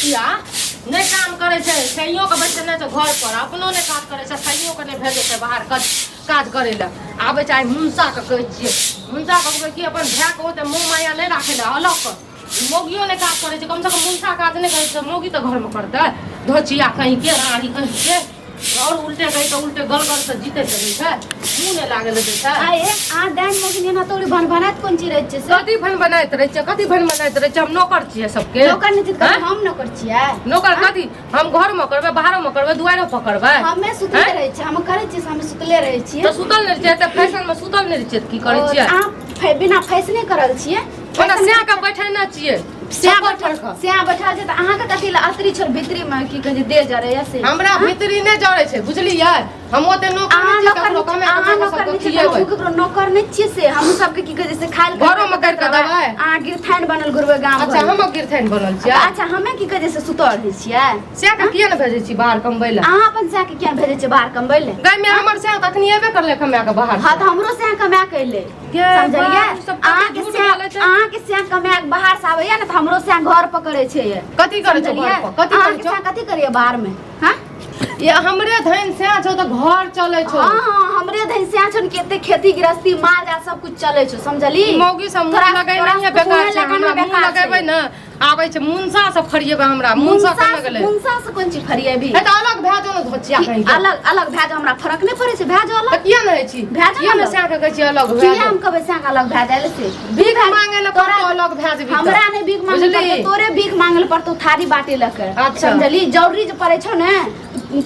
धोचिया नहि काम करै छै, सैयोके बैठेने छै घर पर, अपनो नहि काज करै छै, सैयोके नहि भेजै छै बाहर काज काज करै लए। आबै छै आइ मुनसाके कहै छियै, मुनसाके कहबै कि अपन भायके ओते मोह माया नहि राखै लए, अलग कर। मौगियो नहि काज करै छै, कमसँ कम मुनसा काज नहि करै छै, मौगी तऽ घरमे करतै। धोचिया कहींके राड़ी कहींके और उल्टे कही तऽ उल्टे गल गल से जीतैत रहै छै, मुँह नहि लागल दै छै। आ ए अहाँ डाइन मौगी एना तोड़ी भन भनाइत कोन चीज रहै छियै से? कथी भन बनाइत रहै छियै? कथी भन बनाइत रहै छियै? हम नौकर छियै सबके? नौकर नहि छियै तऽ आँय? हम नौकर छियै। नौकर कथी? हम घर में करबै, बाहरो में करबै, दुआरो पर करबै। हमे सुतले आँय? रहै छियै, हम करै छियै से हमे सुतले रहै छियै। तऽ सुतल नहि छियै तऽ फैशन में सुतल नहि छियै तऽ की करै छियै? अहाँ बिना फैशने करल छियै। ओना स्या के बैठेने छियै। स्या छप्पर बैठल पर कऽ। स्या बैठल छै तऽ अहाँके कथी लए अतरी छोड़ भीतरी में की कहै छै देह जरैया से? हमरा भीतरी नहि जरै छै, बुझलियै? हम ओते नौकर अहाँ नहि छियै नौकर ककरो, कमे अहाँ कमे नौकर सबके नहि छियै, खियेबै। हमहूँ ककरो नौकर नहि छियै से हमहूँ सबके की कहै छै से खायल घरोमे करि कऽ देबै। अहाँ गिरथाइन बनल घुरबै गाम अच्छा घरमे। हम गिरथाइन बनल छियै? अच्छा हमे की कहै छै से सुतल रहै छियै। सएह के किया ने भेजै छी बाहर कमबै लए? अहाँ अपन सएह के किया भेजै छियै बाहर कमबै लए? गाय में हमर सएह तऽ अखनी एबे करलै कमा के बाहर। हाँ तऽ हमरो सएह कमा के अयलै। गे समझलियै? बाप, सब कते अहाँके झूठ सएह बोलै छै। अहाँके सएह कमा के बाहर से आबैया ने तऽ हमरो सएह घर पकड़ै छै ये। कथी करै छौ समझलियै? घर पर? कथी करै अहाँके छौ? सएह कथी करैया बाहर में? हाँ? ये हमरे धन सएह छौ तऽ घर चलै छौ। हाँ हाँ हमरे धन सएह छौ ने कि एते खेती गृहस्थी माल जाल सब कुछ चलै छौ, समझली? मौगी सब मुँह तोरा- लगै तोरा नहीं है, सबके बेकार मुँहे छै। लगाना हमरा मुँह बेकार छै। लगेबै ने आबै छै मुनसा से फरिएबै हमरा, मुनसा मुनसा केना गेलै? मुनसा से कोन चीज फरिएबी? हे तऽ अलग भए जाउ ने धोचिया कहीं के। अलग अलग भए जाउ, हमरा फरक नहि पड़ै छै, भए जाउ तऽ अलग। किया नहि होइ छी? भए जाउ किया ने ने अलग। सएह के कहै छी अलग भए किया जाउ? हम कहबै सएह के अलग भए जाय से? भीख मांगे लए तोरा- पड़तौ अलग भए जेबी तऽ। हमरा नहि भीख मांगे बुझली? पड़तौ, तोरे भीख मांगे लए पड़तौ थारी बाटे लऽ के। अच्छा। समझली? जरूरी जे पड़ै छौ ने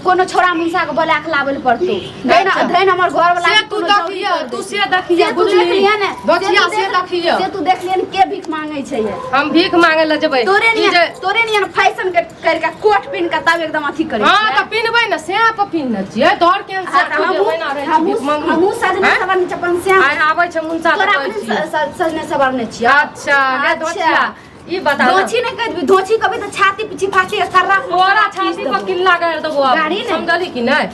कोनो छोरा मुनसा के बोला के लाबै लए पड़तौ। धैन अच्छा। धैन हमर घर वाला से तू देखिए, तू से देखिए, से तू बुझली? देख लिहे ने, दोचिया तू से देख- देखिए। से तू देख लिहे ने के भीख मांगे छै ये। हम भीख मांगे लए जेबै। तोरे ई नियन जे- तोरे नियन फैशन के कर के कोट पिन के तब एकदम अथी करै हाँ छियै। तऽ पिन्हबै ने, सएह पर पिन्हने छियै। तोहर केहन हाँ, सएह तऽ छौ जे हमहूँ ओहिना रहै छी हमहूँ भीख मांगू? हमहूँ सजने हैं? सवरने छियै अपन श्याम। आइ आबै छै मुनसा तऽ तोरा कहै अपने छियै। सजने सवरने छियै। अच्छा गे अच्छा। दोचिया, ई बता ना। धोछी नहि कहि देबी, धोछी कभी तऽ छाती पीछे फाटी के कर्रा तोरा छाती पर किल्ला गाड़ि देबो आब। गाड़ी ने। समझली कि नहि?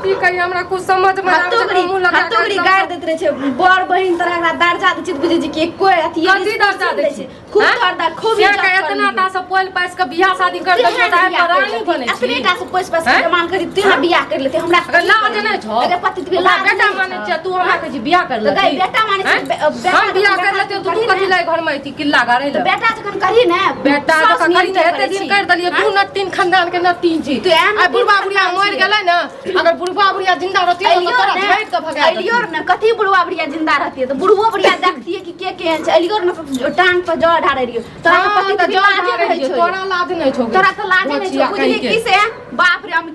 की कही, हमरा कुछ समझ में आबै छै, हत्तोगरी मुँह लगा के हत्तोगरी एकदम गाड़ि दैत रहै छै बड़ बहिन तरह एकरा दर्जा दै छै तऽ बुझै छै कि कोइ अथी कथी दर्जा दै छै? खूब हैं? दर्जा खूब से इज्जत के एतना करलियै। टा से पोल पाइस के बियाह शादी कर देलियै तऽ आइ पर रानी बनै छी। एतने टा से पैस पैस हैं? जमान करी तू बियाह कर लेते हमरा। अगर लाज नहि छौ, अगर पति ओकरा लाज बेटा नहि मानै छौ। छियै, तू हमरा कहै छी बियाह कर तऽ लेती। गई बेटा मानै छी, हैं? बेटा हम बियाह जखन कर लेती बेटा तू करी कथी ने। लाय घर में अयती किल्ला गाड़ै तऽ लए? बेटा जखन करी ने बेटा साउस जकाँ करी नियन ने, एते करै दिन छी। कर देलियै, तू नट्टीन खानदान के नट्टीन छी। तू एहन आइ बुढ़बा नट्टीन बुढ़िया खानदान मरि छियै। गेलै ने, अगर बुढ़बा बुढ़िया जिंदा रहतियै ने, तऽ अलियो तोरा ने झाड़ि कऽ भगा अलियो देतियै। ने कथी बुढ़वा बुढ़िया जिंदा रहतियै तऽ बुढ़बो बुढ़िया देखतियै कि के केहन छै। अलियो ने टांग पर जड़ ढारै रहियो तोरा तऽ हाँ, पति तऽ के जल लाजे ढारै रहै रहियै, छौ। तोरा लाज नहि छौ गे। तोरा तऽ लाजे नहि छौ, गोचिया बुझलियै कहिके। की से? बाप रे, हम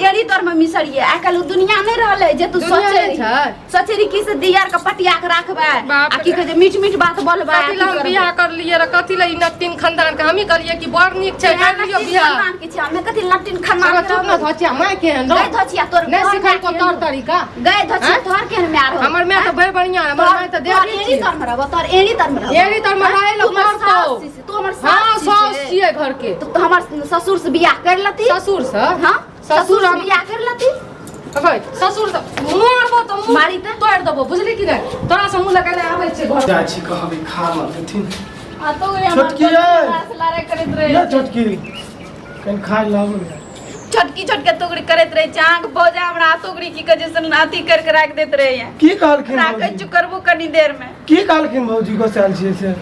एड़ी तर में मिसरियै। आइ काल्हि ओ दुनिया नहि रहलै जे तू दुनिया सोचै नहि रही। छै। सोचै रही की से दियर के पटिया के राखबै बाप आ की रे। कहै छै मीठ मीठ बात बोलबै आ कथी की लए हम करबै। बियाह करलियै रऽ? कथी लए ई नट्टीन खानदान के? हमही कहलियै कि बड़ नीक छै, तेहन कर लियौ नट्टीन बियाह। खानदान के छै, हमे कथी लट्टीन खानदान अगर के चुप न रहबै। धोचिया, माय केहन गै रौ? धोचिया तोर नहि तोहर सिखेलको माय तौर केहन? तरीका। गै धोचिया आँय? तोहर केहन माय रहौ? हमर माय तऽ बड़ बढ़िआँ, हमर तोहर माय तऽ तोहर देवी एड़ी छियै। तर में रहबो, तोहर एड़ी तर में रहबो। एड़ी तर में रहै लए तू हमर पड़तौ। साउस छी, तू हमर हाँ साउस साउस छी। छियै घर के। तो हमर ससुर से बियाह कर लती। ससुर से? हाँ ससुर ससुर से हम बियाह कर लती। अबै ससुर से मारबो तऽ मुँह मारी तऽ? तोड़ि देबो, बुझली कि नहि? तोरा से मुँह लगेने आबै छै घर। जाइ छी कहबै खा लऽ देथिन। आ तो ये छोटकी यै। लड़ाई करैत रहे। ये छोटकी कनि खाय लाबू ने। छोटकी छोटके टुकड़ी करैत रहे छै अहाँके भौजा, हमरा टुकड़ी की कहै छै से अथी करके राखि दैत रहैया। की कहलखिन राखै भौजी? छी करबो कनी देर में। की कहलखिन भौजी गोसायल छियै से?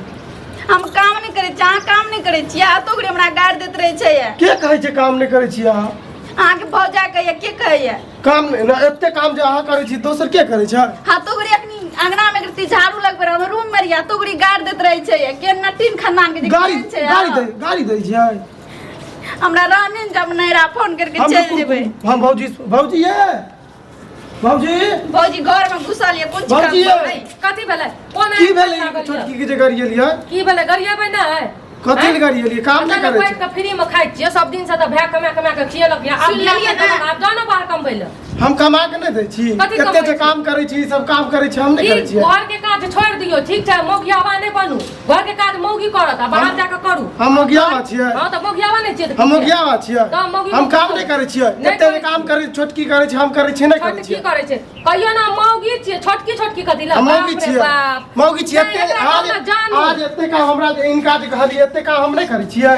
हम काम नहि करै छी, अहाँ काम नहि करै छियै आ टुकड़ी हमरा गारि दैत रहै छै। के कहै छै काम नहि करै छियै अहाँ? अहाँके भौजा कहैया। के कहैया? काम नहि ने, एते काम जे अहाँ करै छी दोसर के करै छै? हाँ टुकड़ी अखनी अंगना में एकरती झाड़ू लगबै रहै, हम रूम में रहियै, टुकड़ी गारि दैत रहै छै के नटीन खानदान के जे गाड़ी केहन छै। गाड़ी अहाँ? दै गाड़ी दै छियै? हमरा रहने ने जब नहि रहा फोन करके हम चलि रुकू, जेबै। हम भौजी भौजी ये भौजी भौजी घर में घुसल ये कोन चीज काम भौजी ये। करबै? कथी भेलै? कोन की आबि भेलै? लागल यऽ? छोटकी के जे गरियलियै? की भेलै? गरियेबै नहि? कथी लए गरियलियै? काम नहि करै बैठ छै। के फ्री में खाइ छियै सब दिन से, तऽ भाय कमा कमा के खियेलक यऽ, आब सुनि बियाह लेलियै कऽ देलक, ने? आब जाउ ने बाहर कमबै लए। हम कमा के नहि दै छी? कथी कते कमाइ जे छी? काम करै छी, ई सब काम करै छी, हम नहि ई करै छियै? घर के काज छोड़ि दियौ, ठीक छै? मौगियावा नहि बनू, घर के काज मौगी करत आ बाहर जाके करू। हम मोगियावा छियै? हँ तऽ मौगियावा नहि छियै तऽ हम की छियै? मोगियावा छियै? तऽ मौगी हम काम नहि करै छियै? नहि कते जे करै काम करै छोटकी करै छै, हम करै छियै? नहि करै छोटकी छियै? करै छै, कहियो ना मौगी छियै। छोटकी छोटकी कथी लए? हम मौगी बाप रे छियै, बाप। मौगी छियै। नहि, एते एकरा आज कहू ने, जानू। आज एते काम हमरा जे इनका जे कहलियै एते एते काम हम नहि करै छियै।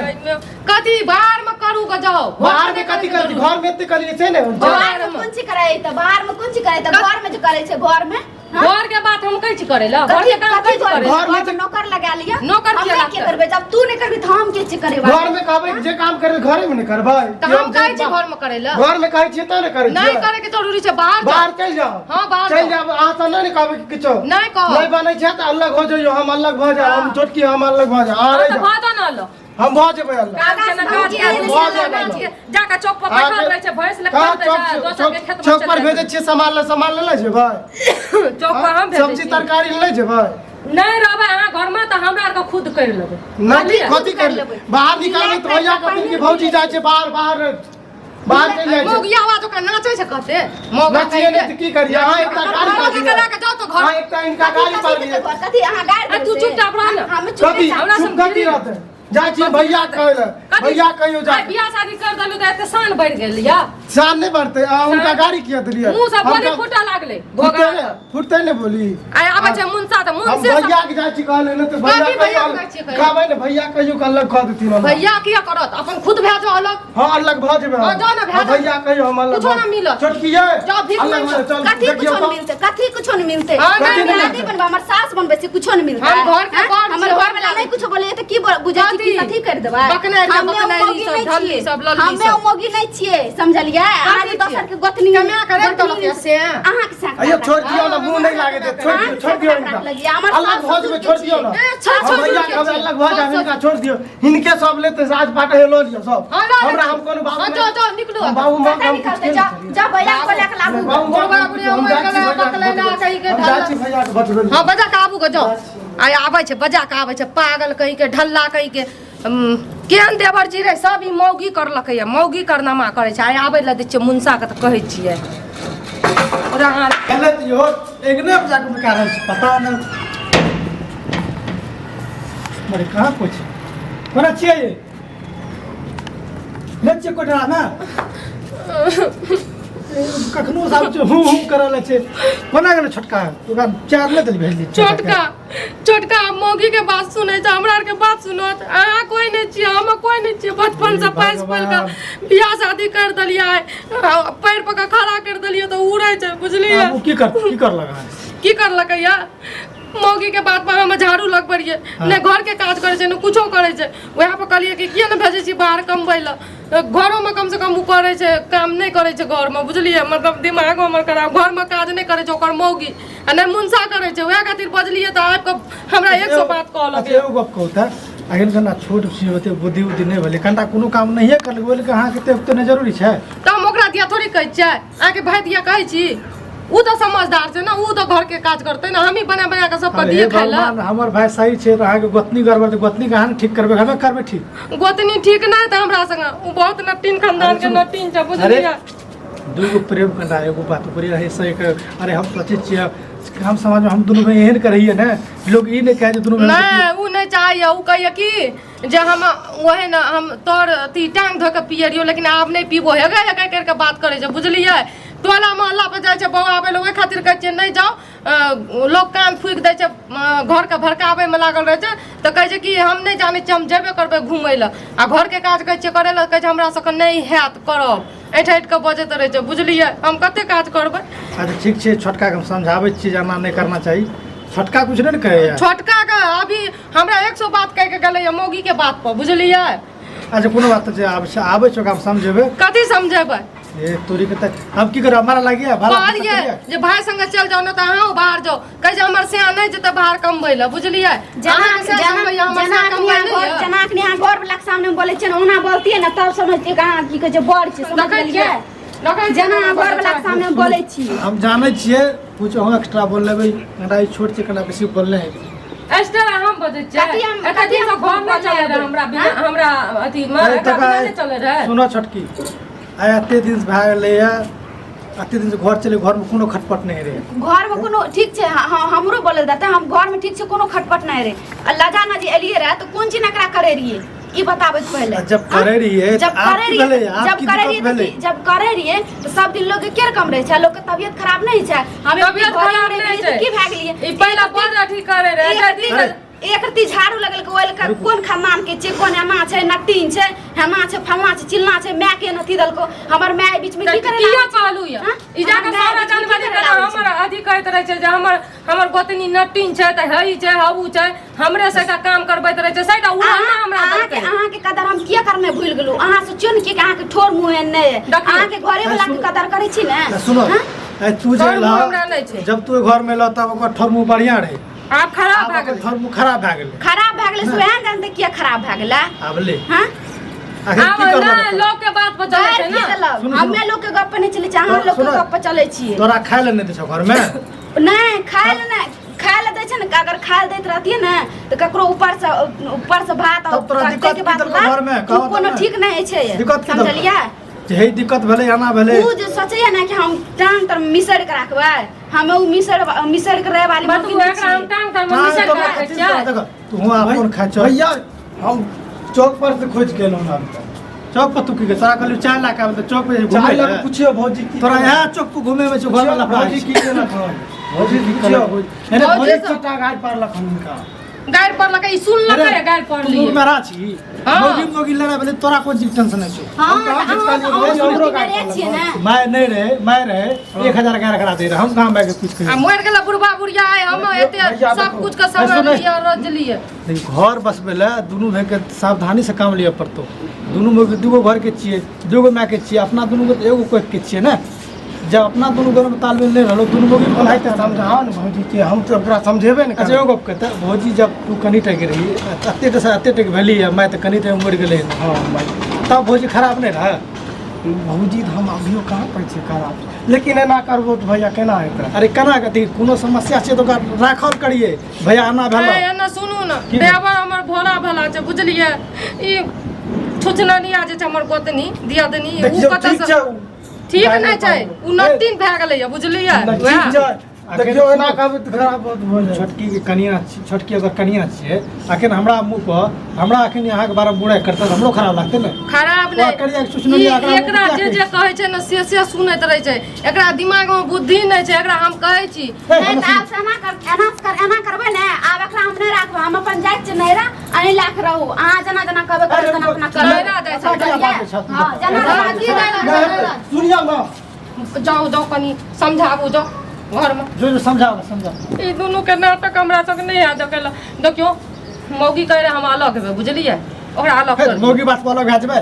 कथी बाहर में करू के जाओ। बाहर में कथी करै छी? घर में एते करिए छै ने। बाहर में कोन चीज करै त? बाहर में कोन चीज करै त? घर में जो करै छै, घर में। हाँ? घर के बात हम कहै छी करै ला, घर के काम कथी कहै छी करै ला। घर में घर में नौकर लगा लिया। नौकर हम किया नहि के लागतै? करबै? जब तू नहि करबी त हम के चीज करेबै? घर में कहबै जे काम करे घरे में नहि करबै। तऽ हम कहै छी घर में करै ला। घर में कहै छियै तऽ नहि करै नहीं छियै। करे के जरूरी छै, बाहर जाओ। बाहर चलि जाओ। हाँ, बाहर चलि जाओ। जाओ। अहाँ सब नहि ने कहबै कि किछो नहि कहब। नहि बनै छै तऽ अलग हो जइयो, हम अलग भऽ जायब, हम छोटकी हम अलग भऽ जायब, अहाँ हाँ, रहि तऽ जाउ। भऽ जाउ ने अलग। हम भऽ जेबै अलग। काज केना काज भौजी, काज भऽ काज जायब। के जाके चौक पर अहाँके- बैठल रहै छै, भैंस लग कहाँ चलि चौक जाइ छै, दोसर के खेत में चौक पर चलि जाइ भेजै छियै सामान ले, सामान ले जेबै? छै। चौक पर हम भेजै सब्जी छी। तरकारी ले जेबै? नहि रहबै अहाँ घर में तऽ हमरा आरके खुद करि लेबै। नहि बुझलियै? कथी कर लेबै? बाहर निकालबै तऽ भैया कहथिन कि भौजी जाइ छै बाहर, बाहर बाहर चलि जाइ छै। मौगिया आवाज ओकरा नाचै छै कते मौगा। नचिए नहि तऽ की करियै? अहाँ एकटा गाड़ी मौगी के पार लए कऽ जाउ तऽ घर। अहाँ एकटा इनका गाड़ी कथी पार कथी कथी अहाँ गाड़ि आ तू देबै से? चुपचाप रह ने। हम चुपे कथी चाप। हमरा चुप सब कथी गिरी। रहतै? जाइ छियै भैया कहै लए, कथी? भैया कहियो जा आइ बियाह शादी कर देलू तऽ एते शान बढ़ि गेल या शान नहि बढ़तै? अहाँ हुनका गाड़ी किया देलियै? मुँह से बोली हम फूटऽ लागलै। फुटतै घोघा ने, फुटतै ने बोली। आइ आबै छै मुनसा तऽ हम मुनसे सब- भैया के जाइ छी कहले ने तऽ भैया कथी भैया कहियो कहै छियै कहियो? कहबै ने भैया कहियो के अलग कऽ देथिन हमरा। भैया किया करत? अपन खुद भए जाओ अलग। हाँ, अलग भऽ जेबै हम। हाँ, जाउ ने, भए हाँ, जाउ। भैया कहियो हम अलग कुछो भऽ ना मिलत। छोटकी ये जाउ, भीख अलग मांगो। भऽ जाउ, चल कथी देखियौ कुछो तऽ। नहीं मिलते? कथी कुछो नहीं मिलते? हाँ, कथी नहीं, नहि नहीं। दादी बनबा, हमर सास बनबै छै, कुछो नहीं मिलते। हम घर के हाँ? बड़ हमर छियै, घर वाला नहीं कुछो बोले तऽ की बुझै छी कि कथी? कथी कर देबै? बकनाइ रे, हमे बकनाइ मौगी सब, नहि ढल्ली छियै। सब, लल्ली हमे सब। मौगी नहीं छियै, समझलियै? अहाँ जे कथी दोसर छियै? के गोतनी कमा के राखि देलक यऽ से। अहाँ के साथ अयो छोड़ दियौ ना, मुंह नहीं लागे दे, छोड़ दियौ, छोड़ दियौ हिनका। हमर अलग भऽ जेबै, छोड़ दियौ ना। ए, छोड़, हम छोड़, भैया छोड़, कहबै छोड़। अलग भऽ जाब, हिनका छोड़ दियौ, हिनके सब लेते राजपाट हे, लऽ लियौ सब। हाँ, लऽ हमरा लेतै। हम कोनो बाबू हाँ, नहि- जाउ, जाउ, निकलू। हम बाबू माँ कतऽ हम निकलतै? किछु जा नहि जा भैया को लए के लाबू। बाबू माँ बुढ़वा बुढ़िया हम मरि जाइ छी गेलै, भैया के बकलै ना, बचबै। कहीं के हम जाइ छी ढल्ला। भैया के बचबै। हाँ, बजा के आबू के जाउ। आइ आबै छै, बजा के आबै छै, पागल कहीं के, ढल्ला कहीं के। केहन देवर जी रे, सब ई मौगी करलकै या मौगी करनामा करै छै। आइ आबै लए दै छियै मुनसा के तऽ कहै छियै ओकरा। गलत इहो एगने पर जाके बिका रहल छै, पता नहि मरे कहाँ कुछ कोना छियै नहि छियै कोठरामे। कखनो सब छै हूँ हूँ करऽ लै छै। कोना गेलै छोटका? ओकरा चार नहि देली भेजली। छोटका, छोटका मौगी के बात सुनै छै, हमरा आरके बात सुनत? अहाँ कोइ नहि छियै, हम कोइ नहि छियै। बचपन से पासि पालि कऽ बियाह शादी कर देलियै, पैर पर कऽ खड़ा कर देलियै तऽ उड़ै छै, बुझलियै? आब ओ की कर की करलक अहाँ? की करलकै या, मौगी के बात पर हम झाड़ू लगबै रहियै। नहि घर के काज करै छै, नहि कुछो करै छै। वएह पर कहलियै कि किया नहि भेजै छी बाहर कमबै लए? घरोमे कम से कम ओ करै छै काम, नहि करै छै घरमे, बुझलियै? मतलब दिमाग हमर खराब। घरमे काज नहि करै छै ओकर मौगी आ नहि मुनसा करै छै। वएह खातिर बजलियै तऽ आबि कऽ हमरा 100 बात कहलक। अच्छा, एगो गप कहू तऽ, अखन कना छोट छी, ओते बुद्धि उद्धि नहि भेलै, कनिटा कोनो काम नहिए करलकै, ओहि लए अहाँके एते ओते नहि जरूरी छै? तऽ हम ओकरा दिया थोड़ी कहै छियै, अहाँके भाय दिया कहै छी। ओ तऽ समझदार छै ने, ओ तऽ घरके काज करतै ने, हमही बना बना कऽ सबके अरे दिए खाइ लए। भगवान, हमर भाय सही छै तऽ अहाँके गोतनी गड़बड़ तऽ गोतनी के अहाँ ने ठीक करबै, हमे करबै ठीक? गोतनी ठीक नहि तऽ हमरा संगे ओ बहुत नटीन खानदान के अरे सुनू। नटीन छै, बुझलियै? दूगो प्रेम कनिटा एगो बात ओकरे रहै से एक। अरे हम सोचै छियै हम समाजमे हम दुनू भाय एहन करैए ने, लोग ई नहि कहै जे दुनू भाय। नहि, ओ नहि चाहैए। ओ कहैए कि जे हम ओहे ने हम तोर अथी टांग धऽ कऽ पियै रहियौ, लेकिन आब नहि पीबो। हेगे हेगे करि कऽ बात करै छै, बुझलियै? टोला मोहल्ला पर जाइ छै बौआबै लए, ओहि खातिर कहै छियै नहि जाउ, लोक कान फूकि दै छै, घरके भड़काबैमे लागल रहै छै। तऽ कहै छै कि हम नहि जानै छियै, हम जेबे करबै घुमै लए। आ घरके काज कहै छियै करै लए, कहै छै हमरा सबके नहि हैत करब, ऐठ ऐठ कऽ बजैत रहै छै, बुझलियै? हम कते काज करबै? अच्छा ठीक छै, छोटकाके हम समझाबै छियै जे एना नहि करना चाही। छोटका कुछ नहि ने कहैए? छोटका के अभी हमरा 100 बात कहि के गेलैया मौगी के बात पर, बुझलियै? अच्छा, कोनो बात नहि छै, आबै छै, आबै छै, ओकरा हम समझेबै। कथी समझेबै? ए तोरी के तऽ हम की करब, हमरा लागिए भाड़ा कहलियै जे भाय संगे चलि जाउ ने तऽ अहाँ बाहर जाउ, कहै छै हमर सैया नहि जेतै बाहर कमबै लए, बुझलियै? जेना अहाँके सैया जेना कमबैया, हमर जेना सैया अखनी कमबै अहाँ नहि घर यऽ। जेना अखनी अहाँ घर वाला के सामने बोलै छियै ने, ओना बोलतियै ने तब समझतियै कि अहाँ की कहै छै बड़ छी, समझ देखै गेलियै? छियै, देखै छियै। जेना अहाँ घर वाला के सामने बोलै छी। हम जानै छियै, कुछ अहूँ एक्स्ट्रा बोल लेबै, कनिटा ई छोट छै, कनिटा बेसी बोलने हेबै। एक्स्ट्रा हम बजै छियै? कथी हम- एते कथी दिन से हम घर नहि चलै रहै हमरा बिना, हमरा अथी मे अरे एकरा तका बिना नहि चलै रहै। सुनो छोटकी, आइ एते दिन से भए गेलैए, एते दिन से घर चले, घरमे कोनो खटपट नहि रहै। घर में कोनो ठीक छै, हाँ, हमरो बोलल देते हम घर में ठीक छै, कोनो खटपट नहीं रहे। आ लजा ना जे एलिए रहे तऽ कोन चीज एकरा करे रहिए, ई बताबैत पहिले। आ जब करे रहिए, जब आब करे की रहिए, भेलै? आब जब की करे दिक्कत रहिए तऽ भेलै? जब करे रहिए तऽ सब दिन लोग के केर कम रहै छै, लोग के तबियत खराब नहीं छै? हम तबियत घरे खराब रहि नहि गेलियै तऽ छै। की भए गेलियै? ई पहिला बड़ अथी करे रहै ई जाहि दिन अरे एक रत्ती झाड़ू लगल के ओल के कोन खानदान के छै, कोन एना छै, नटीन छै, हेना छै, फलना छै, चिलना छै, माय के अथी देलको। हमर माय बीच में की करे किया कहलू या हाँ? ई जाके हमर माय सारा बीच में की जानकारी करे केना लागै छै? हमर अथी कहैत रहै छै जे हमर हमर गोतनी नटीन छै तऽ हई छै हऊ छै, हमरे से काम करबैत रहै छै, सैटा उड़ाना हमरा अहाँके देलकै। अहाँके कदर हम किया करने भूल गेलहुँ? अहाँ सोचियौ ने कि अहाँके ठोर मुँह एहन नहि अइ। देखियौ। अहाँके घरे वाला के कदर करै छी ने। तऽ सुनो हाँ? ए तू जे ठोर मुँह एलह, हमरा नहि छै। जब तू घर में एलह तब ओकर ठोर मुँह बढ़िया रहे, आब खराब आब भए ओकर गेलै। ठोर मुँह खराब भए गेलै। खराब भए गेलै से वएह ने जानते किया खराब भए गेलै। आब ले हाँ? आखिर आब की करलक नहि ओकर? लोक के बात पर चलै छै गारि ने। की देलक? सुनू, सुनू। हमे लोक के गप पर नहि चलै छियै, अहाँ लोक के सुनू। गप पर चलै छियै। तोरा खाय लए नहि दै छौ घर में? नहि, खाय लए नहि, खाय लए दै छै ने। अगर खाय लए दैत रहतियै ने तऽ ककरो ऊपर से ऊपर से भात तब तोरा तकते दिक्कत के की बात देलकौ ला, घरमे? उ कहऽ तऽ कोनो नहि। ठीक नहि छै। दिक्कत की देलकौ? समझलियै? जे हे दिक्कत भेलै एना भेलै। उ जे सोचैया ने कि हम टांग तर मिसर के राखबै, हमे उ मिसर मिसर के रहे वाली बतबू मौगी नहि एकरा हम छियै। टांग तर हाँ, मिसर तोरा के राखै छियै। देखो, तू हुआं अपन खाइ छौ। भैया हम चौक पर से खोज के एलहुँ हन। चौक पर तू की कर? तोरा कहलियौ चाय ला के आबै तऽ चौक पर चाय घुमै लऽ लए। के पुछियौ भौजी की तोरा केलक। इएह चौक पर घुमे में छौ, घर में लफड़ा भौजी की केलक हन? भौजी की पुछियौ। केलक? अरे भौजी भौजी सब- सबटा गाड़ि पारलक हन हुनका। गारि पड़लकै, ई सुनलकै, गारि तू पड़लियै। मेरा छी। हाँ। मौगी मौगी लड़ाइ भेलै, तोरा कोन चीज टेंशन छै? हाँ, हम कहाँ तऽ किछु अहाँ कहलियै, अहाँ भौजी हमरो सुनती गारि मेरे छियै ने। माय नहि रहे, माय रहे 1000 गारि करा दे रहे, हम कहाँ माय के कुछ आ कहियै? मरि गेलै बुढ़बा बुढ़िया, आइ हम एते भैया सब देखो। कुछ के समय सुनै। लिअ रजलियै। देखी, घर बसबै लए दुनू भाइके सावधानी से काम लिअ पड़तौ। दुनू भाइके दूगो घरके छियै, दूगो मायके छियै, अपना दुनू के तऽ एगो कोखिके छियै ने। जब अपना दुनू घरमे तालमेल नहि रहलो, दुनू मौगी ओनाहिते समझाओ ने भौजी के, हम तऽ ओकरा समझेबे ने। अच्छा एगो गप कहते भौजी, जब तू कनी टाके रही, एते टा से एते टाके भेली, माय तऽ कनी टाके मरि गेलै। हाँ माय। तब भौजी खराब नहि रहै? भौजी तऽ हम अभियो कहाँ कहै छियै खराब, लेकिन एना करबो तऽ भैया केना हेतै? अरे केना कथी, कोनो समस्या छै तऽ ओकरा राखल करियै। भैया एना भेल। एना सुनू ने, देवर हमर भोला भला छै, बुझलियै? ई छुछननिया जे छै हमर गोतनी दियादनी, उ कतऽ से ठीक नहि छै, उ नतीन भए गेलैया, बुझलियै? ठीक छै, देखियौ एना कहबै तऽ खराब बहुत भऽ जायत। छोटकी के कनिया, छोटकी अगर कनिया छियै, अखन हमरा मुँह पर हमरा अखन अहाँके बारेमे बुराइ करतै तऽ हमरो खराब लागतै ने। खराब ओकरा नहि कनिया के सोचने ई एकरा एकरा मुँह जे पर जे कहै छै ने से से सुनैत रहै छै, एकरा दिमागमे बुद्धि नहि छै। एकरा हम कहै छी नहि तऽ आब से एना कर, एना कर, एना करबै ने, आब एकरा हम नहि राखबै। हम अपन जाइ छियै नैहरा, अहीं लए कऽ रहू। अहाँ जेना जेना कहबै करबै तेना अपना करबै। नैहरा जाइ छै। हँ, जेना जेना की जाइ छै? सुनियौ ने। जाउ जाउ, कनि समझाबू जाउ घरमे। जो जो समझाओ समझाओ। ई दुनू के नाटक हमरा सबके नहि याद अकेला। देखियौ, मौगी कहै रहै हम अलग हेबै, बुझलियै? ओकरा अलग हे, कर दियौ। मौगी बात पर अलग भए जेबै।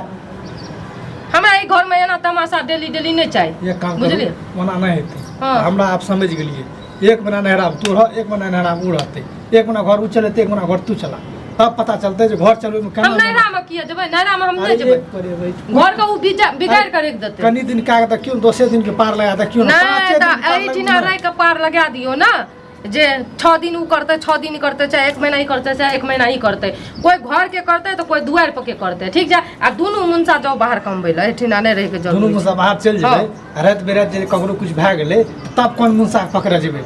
हमरा ई घरमे एना तमाशा डेली डेली नहि चाही, एक काम करू, बुझलियै? ओना नहि हेतै। हाँ। हमरा आब समझ गेलियै, एक महीना नहराब तू रह, एक महीना नहराब ओ रहतै, एक महीना घर ओ चलेतै, एक महीना घर तू चला, तब पता चलतै जे घर चलबैमे हम केना। नैहरामे किया जेबै? नैहरामे हम अरे नहि जेबै। एक पर एबै। घर के ओ बिगाड़ि कऽ राखि देतै। कनी दिन कए कऽ देखियौ, दोसरे दिन के पार लगा देखियौ ने, नहि पाँचे दिन तऽ के पार एहिठिना लगबै ने। रहि कऽ पार लगा दियौ ने, जे 6 दिन ओ करतै, 6 दिन ई करतै, चाहे एक महीना ई करतै, चाहे एक महीना ई करतै। कोइ घरके करतै तऽ कोइ दुआरि पर के करतै, ठीक छै? आ दुनू मुनसा जाउ बाहर कमबै लए, एहिठिना नहि रहैके दुनू जरूरी मुनसा छै। बाहर चलि हाँ। जेबै, राति बिराति जे ककरो कुछ भए गेलै तब कोन मुनसाके पकड़े जेबै?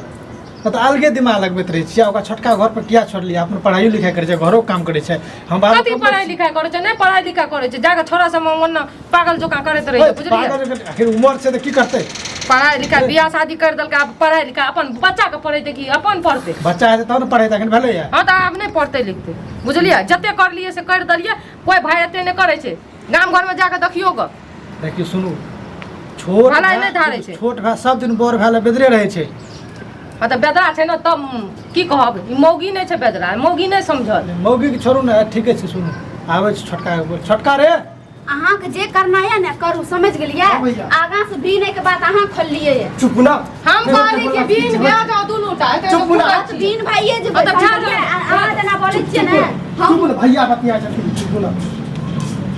तऽ अलगे दिमाग लगबैत रहै छियै। ओकरा छोटका घर पर किया छोड़लियै? अपन पढ़ाइयो लिखाइ करै छै, घरो काम करै छै। हम बाहर कथी पढ़ाइ लिखाइ करै छै? नहि पढ़ाइ लिखाइ करै छै, जाके छोरा सब ओना पागल जकाँ करैत रहै छै, बुझलियै? पागल आखिर उमर छै तऽ की करतै? पढ़ाइ लिखाइ, बियाह शादी करि देलकै, आब पढ़ाइ लिखाइ अपन बच्चाके पढ़ेतै कि अपन पढ़तै? बच्चा हेतै तब ने पढ़ेतै, अखन भेलैया। हँ तऽ आब नहि पढ़तै लिखतै, बुझलियै? जते करलियै से करि देलियै। कोइ भाय एते नहि करै छै, गाम घरमे जाके देखियौ गऽ। देखियौ सुनू, छोट भलाइ नहि धारै छै। छोट भाय सब दिन बड़ भाय लए बेदरे रहै छै। हँ तऽ बेदरा छै ने, तब की कहब, ई मौगी नहि छै बेदरा, मौगी नहि समझल। मौगी के छोड़ू ने, ठीके छै। सुनू, आबै छै छोटका के बोल, छोटका रे। अहाँके जे करना है ने करू, समझ गेलियै? हाँ भैया। आगाँ से भी नहि के बात अहाँ खोललियै ये। चुप ना। हम कहली कि बीन भए जाओ दुनू टा एते चुप ना। फूकै छी। तीन भाइये जेबै। हाँ, तऽ भए समझलियै? जाउ। अहाँ जेना बोलै छियै ने हम। चुप ना भैया, बतिया छथिन, चुप ना।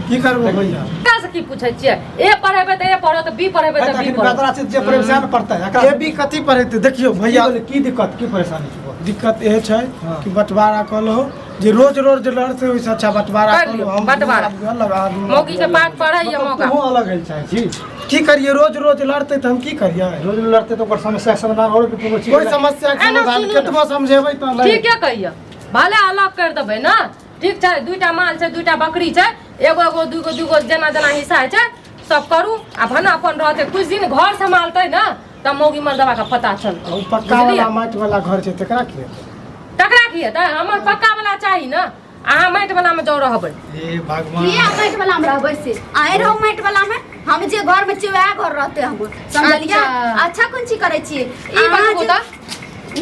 की करबो भैया? एकरा से की पूछै छियै? ए पढ़ेबै तऽ ए पढ़त, बी पढ़ेबै तऽ बी अखन पढ़त। बेदरा छै जे पढ़ेबै सएह ने पढ़तै एकरा। ए बी कथी पढ़ेतै? देखियौ भैया। की भेलै? की दिक्कत, की परेशानी छै? दिक्कत इहे छै हाँ। कि बंटवारा कऽ लहो, जे रोज रोज लड़ते ओहिसँ अच्छा बंटवारा कर कऽ लियौ, लहो। हम बंटवारा। अलग आदमी। मौगी के पाठ पढ़ैया मौका। तूहो अलग होइ चाहै छी? की करियै, रोज रोज लड़ते तऽ हम की करियै? रोज रोज लड़तै तऽ ओकर समस्या के समाधान आओर भी कोनो चीज कोइ समस्या के एना समाधान सुनू ने। केतबो समझेबै तऽ नहि। ठीके कहिया, भले अलग कर देबै ने, ठीक छै। दुईटा माल छै, दुईटा बकरी छै, एगो एगो दूगो दूगो जेना जेना हिस्सा होइ छै सब करू, आ भने अपन रहतै कुछ दिन, घर सम्हालतै ने तब मौगी मर्दबा के पता चलतै। ओ पक्का बुझलियै? वाला माटि वाला घर छै, तकरा की हेतै? तकरा की हेतै? हमर पक्का वाला चाही ने, अहाँ माटि वाला मे जाउ रहबै। हे भगवान, किया माटि वाला में रहबै से? आए रहू माटि वाला में, हम जे घर में छियै वएह घर रहते हमर, समझलियै? अच्छा। अच्छा कोन चीज करै छियै ई अहाँ बतबू जे- तऽ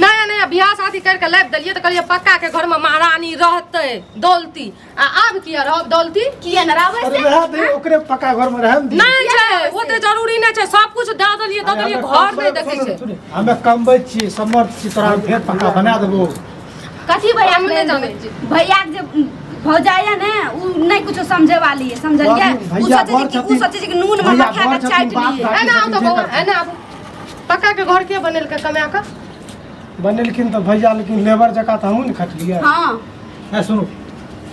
नया नया बियाह शादी करके लाबि देलियै तऽ कहलियै पक्का के घर में महारानी रहतै दौलती, आ आब किया रहब दौलती? किया न रहबै अरे से? रह दे, ओकरे पक्का घर में रहम दी। नहि छै, ओते जरूरी नहि छै, सब कुछ दऽ देलियै दऽ देलियै, घर नहि देखै छै। हमे कमबै छी, समर्थ छी, तोरा हम फेर पक्का बना देबो। कथी भैया हम नहि जानै छी। भैया के जे भौजाई है ने, उ नहीं कुछो समझे वाली है, समझलियै? बाबू, उ भैया सोचे छै बड़ कि उ छथिन। सोचे छै कि नून में भैया मखा बड़ के छथिन, चाटि बाप लिए। दादी एना आउ तऽ छथिन, जे बौआ, करथिन। एना आबू। पक्का के घर के बनेलकै कमा कऽ? बनेलखिन तऽ भैया, लेकिन लेबर जकाँ तऽ हमहूँ ने खटलियै। हाँ। ए सुनू,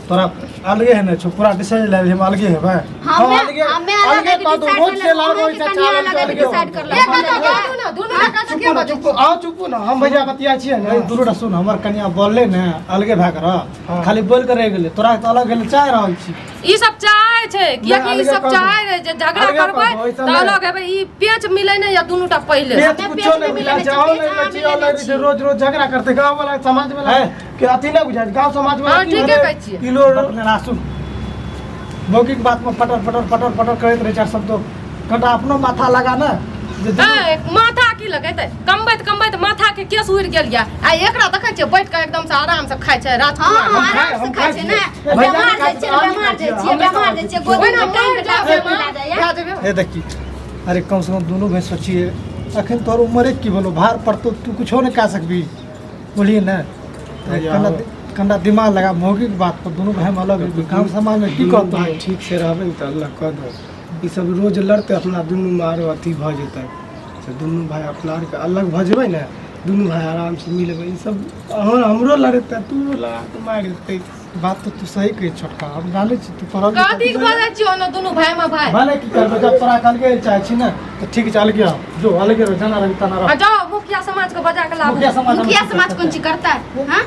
तोरा अलगे है ने छौ, पूरा डिसाइड ले हम अलगे हेबै। हमे हाँ, अलगे- हमे अलग अलगे है कि कऽ दू, डिसाइड रोज कर तेल लेब, आरो अहाँके ओहिसँ कनिया चावल अलग है कि अलगे डिसाइड कर लेब, एक कतऽ समझलियै? बाजू ने, दुनू टका से चुपू के ना, बजै चुपू, आउ चुपू ना, हम भैया बतिया छियै ने। नहीं, दुनू टा सुन, हमर कनिया बोलले ने अलगे भए कऽ रह, हाँ। खाली बोल के रहि गेलै, तोरा तऽ अलग भेलै चाहि रहल छी। ई सब चाहे छै, कियाकि ई अलगे सब कऽ दू। चाहे रहै जे झगड़ा अलगे कऽ करबै दू, ऐसा तऽ नहि। अलग हेबै, ई पेच मिलै नहि या दुनू टा पहिले। पेच हमे कुछो पेच नहि नहि मिलै मिलै छै, छै, आओ पेच नहि अहाँ लै छी, आओ मिलै नहि लै छी। छै, रोज रोज झगड़ा करतै गाँव वाला समाज वाला है। के अथी नहि बुझाइ छै, गाँव समाज वाला हाँ, की ठीके भेलै? कहै छियै। किलो अपने ना सुन, मौगिक बात में पटर पटर पटर पटर करैत रहै छै सब, तो कनिटा अपनो माथा लगा ने जे ए, माथा की लगेतै? कमबैत कमबैत माथा के केस उड़ि गेल या, आ एकरा देखै छियै बैठ के एकदम से आराम से खाइ छै राजकुमार। हाँ, हम आराम से हम खाइ छै ने। छियै। भैया बेमार नहि जाइ खाइ छियै, छियै, बेमार जाइ हम छियै, नहि बेमार खाइ जाइ छियै, छियै। गोदी ओहिना में टांगि मरि के जायब, डाक्टर मिला जाइए। भए जेबै। हे देखी, अरे कम से कम दुनू भाई सोचिए, अखन तोहर उमरे की भेलो, भार पड़तो तू कुछो नहि कए सकबी, बुझलियै ने? भैया, कनिटा कनिटा दिमाग लगा, मौगीके बात पर दुनू भाई में अलग हेबै, गाम समाजमे की दुनू कहतौ? भाई ठीक से रहबै ने तऽ अल्लाह कऽ दो। ई सब रोज लड़तै, अपना दुनूमे आरो अथी भऽ जेतै, से दुनू भाई अपना आरके अलग भऽ जेबै ने, दुनू भाई आरामसँ मिलबै। ई सब अहाँ हमरो लड़ेतै, तू लड़ा कऽ मारि देतै। बात तऽ तू सही कहै छोटका, हम जानै छी तू पढ़ल लिखल कथी भऽ जाइ छियौ ने दुनू भाई में भाई? भले की करबै, जब तोरा कहलकै चाहै छी ने तऽ ठीक छै, अलगे आउ, जो अलगे रह, जेना रही तेना आ रह। जाओ मुखिया समाज के बजा के लाबू। मुखिया समाज मुखिया समाज कोन चीज करता है? हाँ?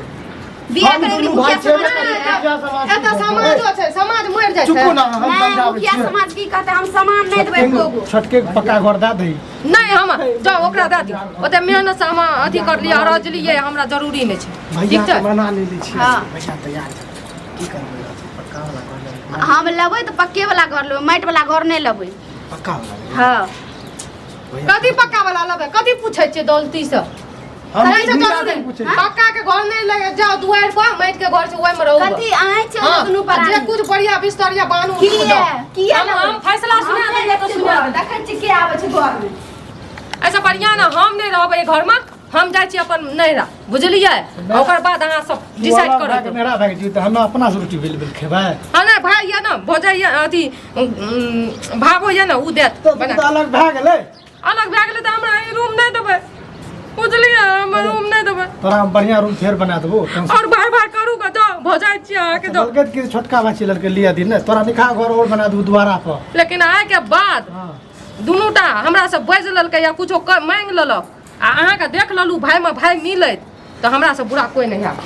बियाह हम करे दुनू मुखिया भाई छियै समाज ने, करता है? मुखिया समाज एतऽ समाजो छै, समाज मरि जाइ छै। चुपू ना, हम नहीं, समझाबै मुखिया छियै। समाज की कहते, हम सामान नहीं देबै एको गो। छोटके के पक्का घर दए दही। नहि, हम जाओ ओकरा दए दियौ, ओते मेहनत से हम अथी करलियै अरजलियै, हमरा जरूरी नहि छै। भैया ठीक के छै, मना लेले छियै। हाँ। भैया तैयार छै, की करबै? अथी पक्का वाला घर लेबै। हम लेबै तऽ पक्के वाला घर लेबै, माटि वाला घर नहि लेबै। पक्का वाला लेबै। हाँ। भैया कथी पक्का वाला लेबै? कथी पूछै छियै दौलती से? हम नहि छै हिनका जरूरी। नहि पूछै छियै। पक्का के घर नहि लगे, जाओ दुआरि पर माटि के घर छै ओहिमे रहू। कथी अहाँ छै हाँ, दुनू जे प्राणी? कुछ बढ़िया बिस्तर या बानू किया किया हम लेबै? हम फैसला सुना हम देलियै तऽ सुना देलियै। देखै छी के आबै छै घर में। ऐसा बढ़िया ने, हम नहि रहबै एहि घरमे, हम जाइ छी अपन नैहरा, बुझलियै? ओकर बाद अहाँ सब डिसाइड करब। मेरा भए गेल तऽ हमे अपना से रोटी बेल बेल खेबै। हँ नहि, भाय यऽ ने, भौजाइ यऽ, अथी भाबो यऽ ने, ओ देत तऽ बना। तऽ अलग भए गेलै। अलग भए गेलै तऽ हमरा ई रूम नहि देबै, बुझलियै? हमरा रूम नहि देबै। तोरा हम बढ़िया रूम फेर बना देबो, टेंशन। और बार बार करू के जाओ, भौजाइ छियै अहाँके जाओ। बोलकै कि छोटका भाई लड़के लिया दिन ने, तोरा निखा घर और बना देबो दुआरा पर। लेकिन आइके बाद हाँ। दुनू टा हमरा से बाजि लेलकै या कुछो मांगि लेलक आ अहाँके देख लेलहुँ भाइमे भाइ मिलैत, तऽ हमरा से बुरा कोइ नहि हैत।